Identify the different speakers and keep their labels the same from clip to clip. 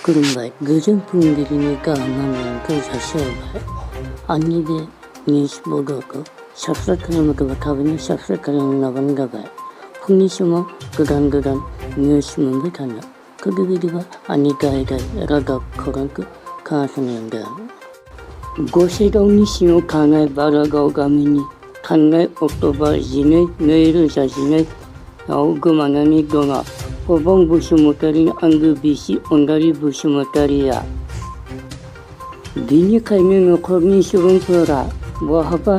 Speaker 1: खुलुमबाय गोजोन फुंबिलिनि गाहाम हामलायनायखौ जासिहरबाय। आंनि बे निउस बर्डखौ साबस्क्राइब खालामाखैबा थाबैनो साबस्क्राइब खालामना लाबानो जाबाय। फुंनि समाव गोदान निउस मोनबाय थानो। बेबायदिबा आंनि गाहाय रादाब खौरांखौ खोनासंलांदो। गसाइगावनि सिङाव थानाय बारागाव गामिनि थांनाय अक्ट'बर 12, 2012 आव गोमानानै दङ फबं बसुमतारिनि आंगो बिसि अनारि बसुमतारिया। बेनिखायनो नखरनि सुबुंफोरा बहाबा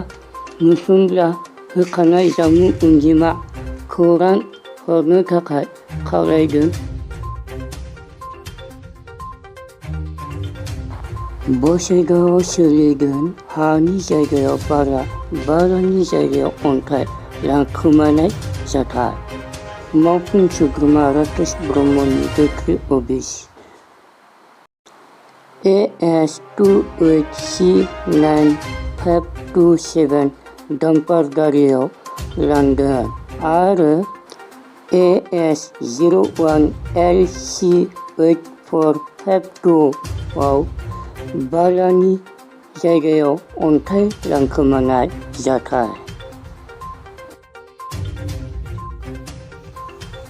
Speaker 1: नुसनब्ला होखानाय जामुं अनजिमा खौरां हरनो थाखाय खावलायदों। गसाइगावआव सोलिगोन हानि जायगायाव बारानि जायगायाव अन्थाइ लांखोमानाय जाथाय। मावफुं सोद्रोमा राकेश ब्रह्मनि गोख्रै अफिस। AS 28C9527 डाम्पार गारियाव लांदों आरो AS 01LC8452 आव बालानि जायगायाव अन्थाइ लांखोमानाय जाथाय।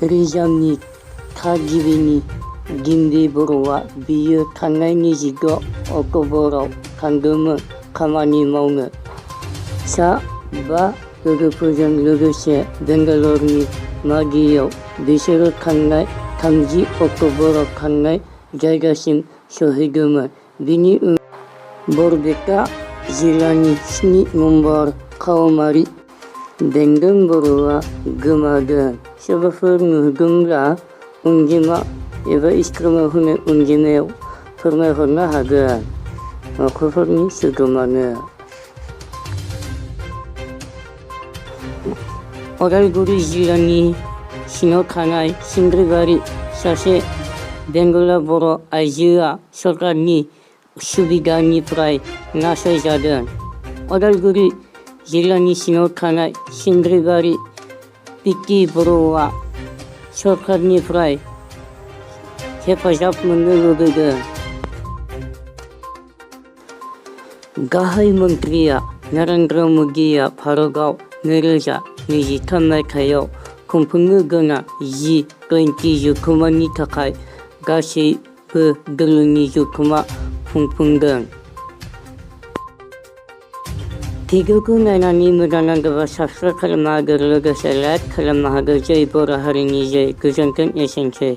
Speaker 1: रिजार्भनि थागिबिनि गिम्बि बर'आ बियो थांनाय 26 अक्ट'बराव थांदोंमोन खामानि मावनो। सा 5 लोगोफोरजों लोगोसे बेंगालरनि मागियाव बिसोरो थांनाय 30 अक्ट'बराव थांनाय जायगासिम सहैदोंमोन। बिनि उनाव बरपेटा जिल्लानि 7 नम्बर खावमारि बेंदों बर'आ गोमादों। सोरबाफोर नुदोंब्ला अनजिमा एबा स्क्रिनाव होनाय अनजिमायाव फोरमायहरनो हागोन नखरफोरनि सोद्रोमानो। उदालगुरि जिल्लानि सिङाव थानाय सिंग्रिबारि सासे बेंगला बर' आइजोआ सरकारनि सुबिदानिफ्राय नासयजादों। उदालगुरि जिल्लानि सिङाव थानाय सिंग्रिबारि पिकि बर'आ सरकारनिफ्राय हेफाजाब मोननो लुबैदों। गाहाय मन्थ्रिया नरेन्द्र मदिआ भारतआव 2023 मायथाइयाव खुंफुंनो गोनां G20 जथुम्मानि थाखाय गासैबो दोलोनि जथुम्मा खुंफुंदों। भिडिअखौ नायनानै मोजां नांदोंबा साबस्क्राइब खालामनो हागोन, लोगोसे लाइक खालामनो हागोन। जय बर' हारिनि जय। गोजोन्थों। एसेनोसै।